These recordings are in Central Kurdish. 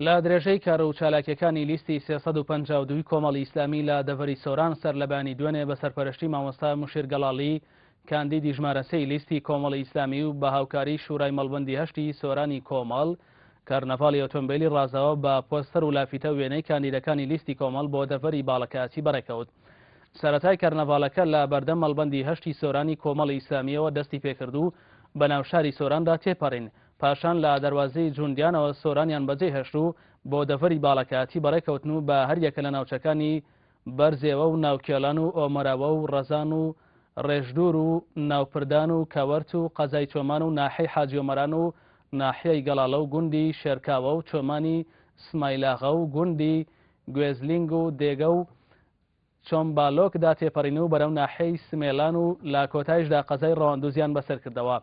لە درێژەی کار و چالاکیەکانی لیستی 352 ی کۆمەڵی ئیسلامی لە دەڤەری سۆران سەر لە بەیانی دوێنێ بە سەرپەرشتی مامۆستا مشیر گەڵاڵی کاندیدی ژمارە سێی لیستی کۆمەڵی ئیسلامی و بە هاوکاری شورای مەڵبەندی هەشتی سۆرانی کۆمەڵ کەرنەڤاڵی ئۆتۆمبیلی ڕازاوە بە پۆستەر و لافیتە وێنەی کاندیدەکانی لیستی کۆمەڵ بۆ دەڤەری باڵەکایەتی بەڕێکەوت. سەرەتای کەرنەڤاڵەکە لە بەردەم مەڵبەندی هەشتی سۆرانی کۆمەڵی ئیسلامییەوە دەستی پێکرد و بە ناو شاری سۆراندا تێپەڕین، پاشان لە دەروازەی جوندیانەوە سۆرانیان بەجێ هێشت و بۆ دەڤەری باڵەکایەتی بەڕێکەوتن و بە هەریەکە لە ناوچەکانی بەرزێوە و ناوکێڵان و ئۆمەراوە و ڕەزان و ڕێژدوور و ناوپردان و کەوەرت و قەزای چۆمان و ناحیەی حاجیۆمەران و ناحیەی گەڵاڵە و گوندی شێرکاوە و چۆمانی سمایلاغە و گوندی گوێزلینگ و دێگە و چۆمبالۆک دا تێپەڕین و بەرەو ناحیەی سمێلان و لە کۆتایشدا قەزای ڕەواندوزیان بەسەر کردەوە.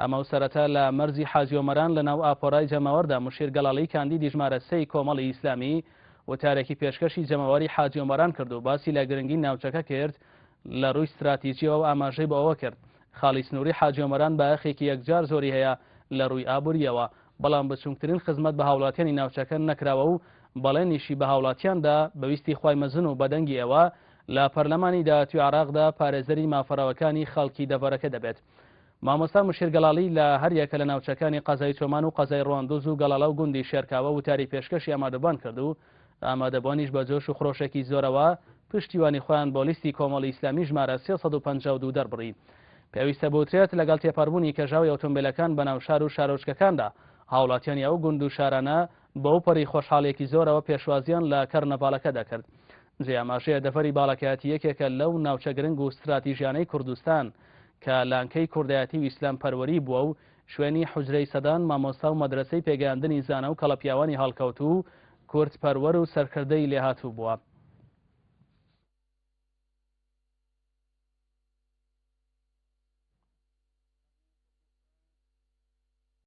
ئەمەو سەرەتا لە مەرزی حاجیۆمەران لە ناو ئاپۆرای جەماوەردا مشیر گەڵاڵی کاندیدی ژمارە سێی کۆمەڵی ئیسلامی وتارێکی پێشکەشی جەماوەری حاجیۆمەران کرد و باسی لە گرنگی ناوچەکە کرد لە ڕووی ستراتیجیەوە و ئاماژەی بۆ ئەوە کرد خاڵی سنووری حاجیۆمەران بایەخێکی یەکجار زۆری هەیە لە ڕووی ئابوورییەوە بەڵام بچووکترین خزمەت بە هاوڵاتیانی ناوچەکە نەکراوە و بەڵێنیشی بە هاوڵاتیان دا بە ویستی خوای مەزن و بە دەنگی ئێوە لە پەرلەمانی داهاتووی عێراقدا پارێزەری مافە ڕەواکانی خەڵکی دەڤەرەکە دەبێت. مامۆستا مشیر گەڵاڵی لە هەریەکە لە ناوچەکانی قەزای چۆمان و قەزای ڕواندوز و گەڵاڵە و گوندی شێرکاوە وتاری پێشکەشی ئامادەبوان کرد و ئامادەبوانیش بە جۆش و خرۆشێکی زۆرەوە پشتیوانی خۆیان بۆ لیستی کۆمەڵی ئیسلامی ژمارە 352 دەربڕی. پێویستە بوترێت لەگەڵ تێپەڕبوونی کەژاوی ئۆتۆمبێلەکان بەناو شار و شارۆچکەکاندا، هاوڵاتیانی ئەو گوند و شارانە بەوپەڕی خۆشحاڵیەکی زۆرەوە پێشوازیان لە کەرنەڤاڵەکە دەکرد. جێی ئاماژەیە دەڤەری باڵەکایەتی یەکێکە لەو ناوچە گرنگ و ستراتیژیانەی کوردستان کە لانکەی کوردایەتی و ئیسلام پەروەری بووە و شوێنی حوجرەی سەدان مامۆستا و مەدرەسەی پێگەیاندنی زانا و کەڵەپیاوانی هەڵکەوتوو و کورد پەروەر و سەرکردەی لێهاتوو بووە.